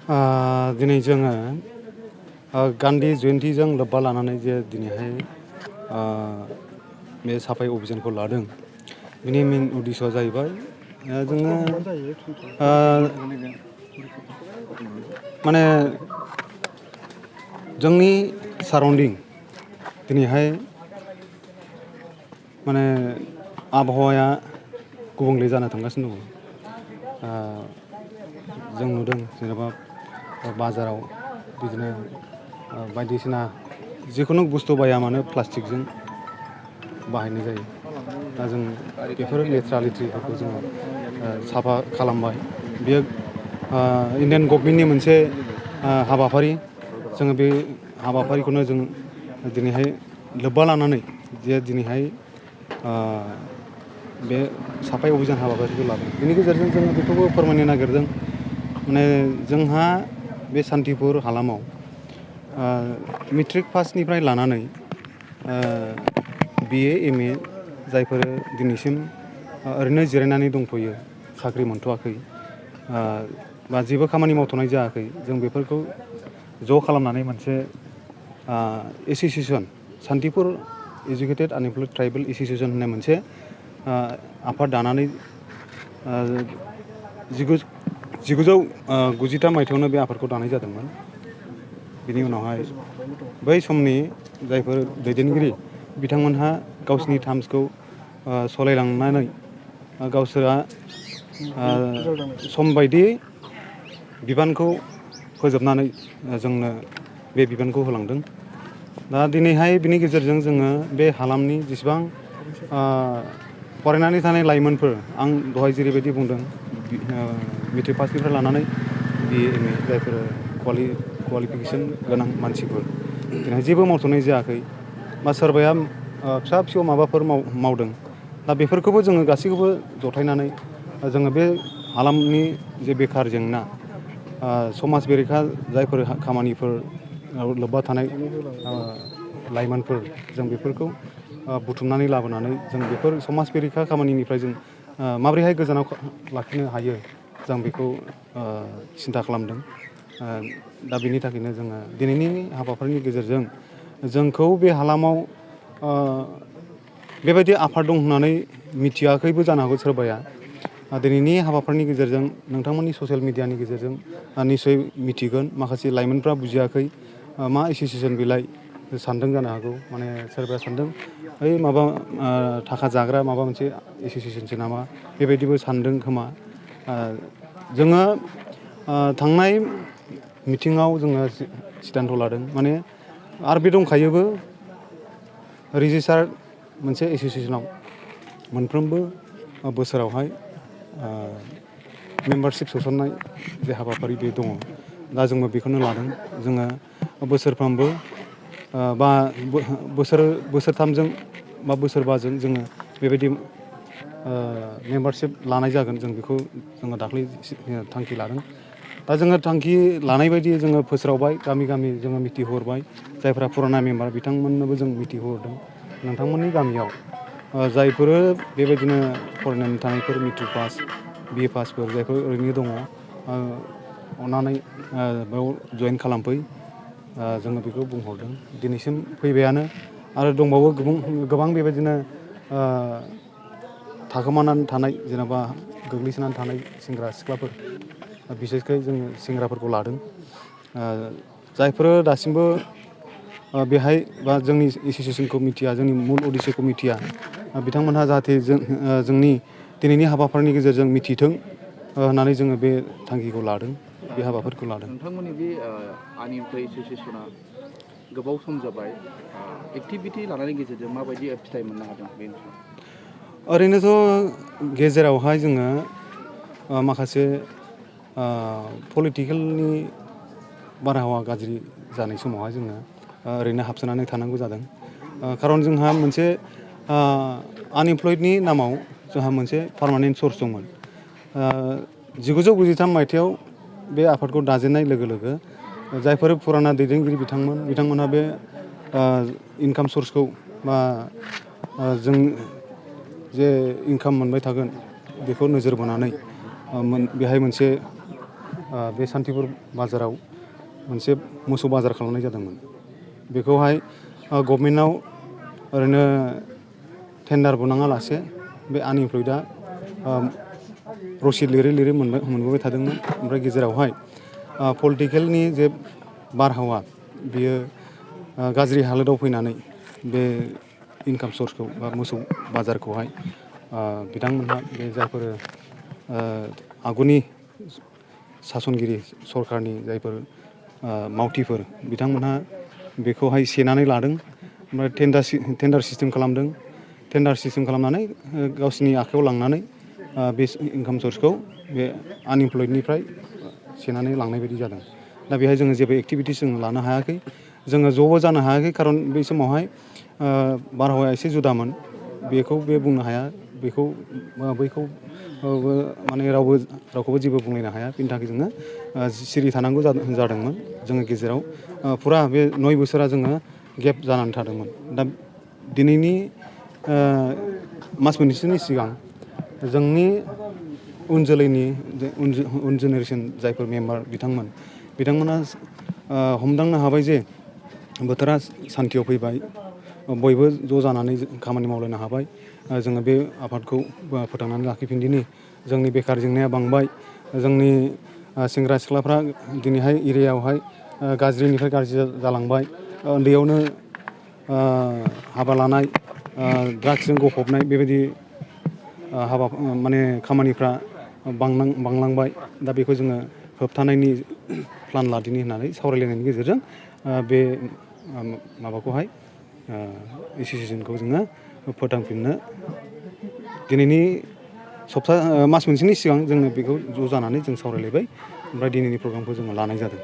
दिनै जोङो गान्धी जयन्तीजों लोब्बा लानानै जे दिनैहाय बे साफाई अभियानखौ लादों बिनि मेन उद्देश्यआ जाहैबाय जोङो माने जोंनि साराउन्डिं दिनैहाय माने आबहावाया गुबुंले जानो थांगासिनो दङ। जों नुदों जेनेबा बाजाराव बिदिनो बायदिसिना जिखुनु बुस्थु बाया मानो प्लास्टिकजों बाहायनाय जायो। दा जों बेफोर लेथ्रा लेथ्रिफोरखौ जोङो साफा खालामबाय। बेयो इन्डियान गभर्नमेन्टनि मोनसे हाबाफारि। जोङो बे हाबाफारिखौनो जों दिनैहाय लोब्बा लानानै जे दिनैहाय बे साफाई अभियान हाबाफारिखौ लादों। बेनि गेजेरजों जोङो बेखौबो फोरमायनो नागिरदों माने जोंहा बे सान्तिपुर हालामाव मेट्रिक पासनिफ्राय लानानै BA MA जायफोर दिनैसिम ओरैनो जिरायनानै दंथ'यो, साख्रि मोनथ'वाखै बा जेबो खामानि मावथ'नाय जायाखै, जों बेफोरखौ ज' खालामनानै मोनसे association Santipur educated unemployed tribal association होननाय मोनसे आफाद दानानै 1993 मायथाइयावनो बे आफादखौ दानाय जादोंमोन। बिनि उनावहाय बै समनि जायफोर दैदेनगिरि बिथांमोनहा गावसिनि टार्म्सखौ सालायलांनानै गावसोरा सम बायदियै बिबानखौ फोजोबनानै जोंनो बे बिबानखौ होलांदों। दा दिनैहाय बिनि गेजेरजों जोङो बे हालामनि जेसेबां फरायनानै थानाय लाइमोनफोर, आं दहाय जेरैबायदि बुंदों मेट्रिक पासनिफ्राय लानानै BA MA जायफोर क्वालिफिकेसन गोनां मानसिफोर दिनै जेबो मावथ'नाय जायाखै बा सोरबाया फिसा फिसौ माबाफोर मावदों। दा बेफोरखौबो जोङो गासैखौबो जथायनानै जोङो बे हालामनि जे बेखार जेंना, समाज बेरेखा जायफोर खामानिफोर लोब्बा थानाय लाइमोनफोर, जों बेफोरखौ बुथुमनानै लाबोनानै जों बेफोर समाज बेरेखा खामानिनिफ्राय जों माबोरैहाय गोजानाव लाखिनो हायो, जों बेखौ सिन्था खालामदों। दा बेनि थाखायनो जोङो दिनैनि हाबाफारिनि गेजेरजों जोंखौ बे हालामाव बेबायदि आफाद दं होननानै मिथियाखैबो जानो हागौ सोरबाया। दिनैनि हाबाफारिनि गेजेरजों नोंथांमोननि ससियेल मिडियानि गेजेरजों निस्सय मिथिगोन। माखासे लाइमोनफ्रा बुजियाखै मा एस'सियेसन बेलाय सानदों जानो हागौ। माने सोरबाया सानदों ओइ माबा थाखा जाग्रा माबा मोनसे एस'सियेसनसो नामा, बेबायदिबो सानदों खोमा। जोङो थांनाय मिटिङाव जोङो सिद्धान्त लादों, माने आरो बे दंखायोबो रेजिस्टार्ड मोनसे एस'सियेसनाव मोनफ्रोमबो बोसोरावहाय मेम्बारशिप सोसननाय जे हाबाफारि बे दङ। दा जोंबो बेखौनो लादों। जोङो बोसोरफ्रोमबो बा बोसोरथामजों बा बोसोरबाजों जोङो बेबायदि मेम्बारशिप लानाय जागोन। जों बेखौ जोङो दाख्लै थांखि लादों। दा जोङो थांखि लानाय बायदि जोङो फोस्रावबाय, गामि गामि जोङो मिथिहोहरबाय। जायफ्रा फुराना मेम्बार बिथांमोननोबो जों मिथिहोहरदों। नोंथांमोननि गामियाव जायफोर बेबायदिनो फरायनानै थानायफोर मेट्रिक पास, BA पासफोर जायफोर ओरैनो दङ, अननानै बेयाव जयेन खालामफै। जोङो बेखौ बुंहरदों। दिनैसिम फैबायानो आरो दंबावो गोबां बेबायदिनो थाखोमानानै थानाय, जेनेबा गोग्लैसोनानै थानाय सेंग्रा सिख्लाफोर, बिसेसकै जोङो सेंग्राफोरखौ लादों। जायफोर दासिमबो बेहाय बा जोंनि एस'सियेसनखौ मिथिया, जोंनि मुल उद्देश्यखौ मिथिया, बिथांमोनहा जाहाथे जोंनि दिनैनि हाबाफारिनि गेजेरजों मिथिथों होननानै जोङो बे थांखिखौ लादों, बे हाबाफारिखौ लादों। नोंथांमोननि बे आनएमप्लयड एस'सियेसना गोबाव सम जाबाय, एक्टिभिटि लानायनि गेजेरजों माबायदि फिथाइ मोननो हादों बे ओनसोलाव? ओरैनोथ' गेजेरावहाय जोङो माखासे पलिटिकेलनि बारहावा गाज्रि जानाय समावहाय जोङो ओरैनो हाबसोनानै थानांगौ जादों। खारन जोंहा मोनसे आनएमप्लयडनि नामाव जोंहा मोनसे पार्मानेन्ट सर्स दंमोन। 1993 मायथाइयाव बे आफादखौ दाजेननाय लोगो लोगो जायफोर फुराना दैदेनगिरि बिथांमोनहा बे इनकाम सर्सखौ बा जों जे इनकाम मोनबाय थागोन बेखौ नोजोर बोनानै बेहाय मोनसे बे सान्थिपुर बाजाराव मोनसे मोसौ बाजार खालामनाय जादोंमोन। बेखौहाय गभर्नमेन्टआव ओरैनो टेन्डार बनाङालासे बे आनइमप्लयडआ रसिद लिरै लिरै मोनबोबाय थादोंमोन। ओमफ्राय गेजेरावहाय पलिटिकेलनि जे बारहावा बियो गाज्रि हालोदाव फैनानै बे इनकाम सर्सखौ बा मोसौ बाजारखौहाय बिथांमोनहा बे जायफोर आगुनि सासनगिरि सरकारनि जायफोर मावथिफोर बिथांमोनहा बेखौहाय सेनानै लादों। ओमफ्राय टेन्डार सिस्टेम खालामदों। टेन्डार सिस्टेम खालामनानै गावसिनि आखायाव लांनानै बे इनकाम सर्सखौ बे आनइमप्लयडनिफ्राय सेनानै लांनाय बायदि जादों। दा बेहाय जोङो जेबो एक्टिभिटिस जों लानो हायाखै, जोङो ज'बो जानो हायाखै, खारन बै समावहाय बारहावाया एसे जुदामोन। बेखौ बे बुंनो हाया, बैखौ माने रावखौबो जेबो बुंलायनो हाया। बिनि थाखाय जोङो सिरि थानांगौ जादोंमोन। जोङो गेजेराव फुरा बे 9 बोसोरा जोङो गेप जानानै थादोंमोन। दा दिनैनि मास मोनसेसोनि सिगां जोंनि उन जोलैनि उन जेनेरेसन जायफोर मेम्बार बिथांमोना हमदांनो हाबाय जे बोथोरा सान्थियाव फैबाय, बयबो ज' जानानै खामानि मावलायनो हाबाय, जोङो बे आफादखौ फोथांनानै लाखिफिनदिनि। जोंनि बेखार जेंनाया बांबाय, जोंनि सेंग्रा सिख्लाफ्रा दिनैहाय एरियायावहाय गाज्रिनिफ्राय गाज्रि जालांबाय, उन्दैयावनो हाबा लानाय, ड्राग्सजों गफबनाय बेबायदि माने खामानिफ्रा बांलांबाय। दा बेखौ जोङो होबथानायनि प्लान लादिनि होननानै सावरायलायनायनि गेजेरजों बे माबाखौहाय एस'सियेसनखौ जोङो फोथांफिननो दिनैनि मास मोनसेनि सिगां जोङो बेखौ ज' जानानै जों सावरायलायबाय। ओमफ्राय दिनैनि प्रग्रामखौ जोङो लानाय जादों।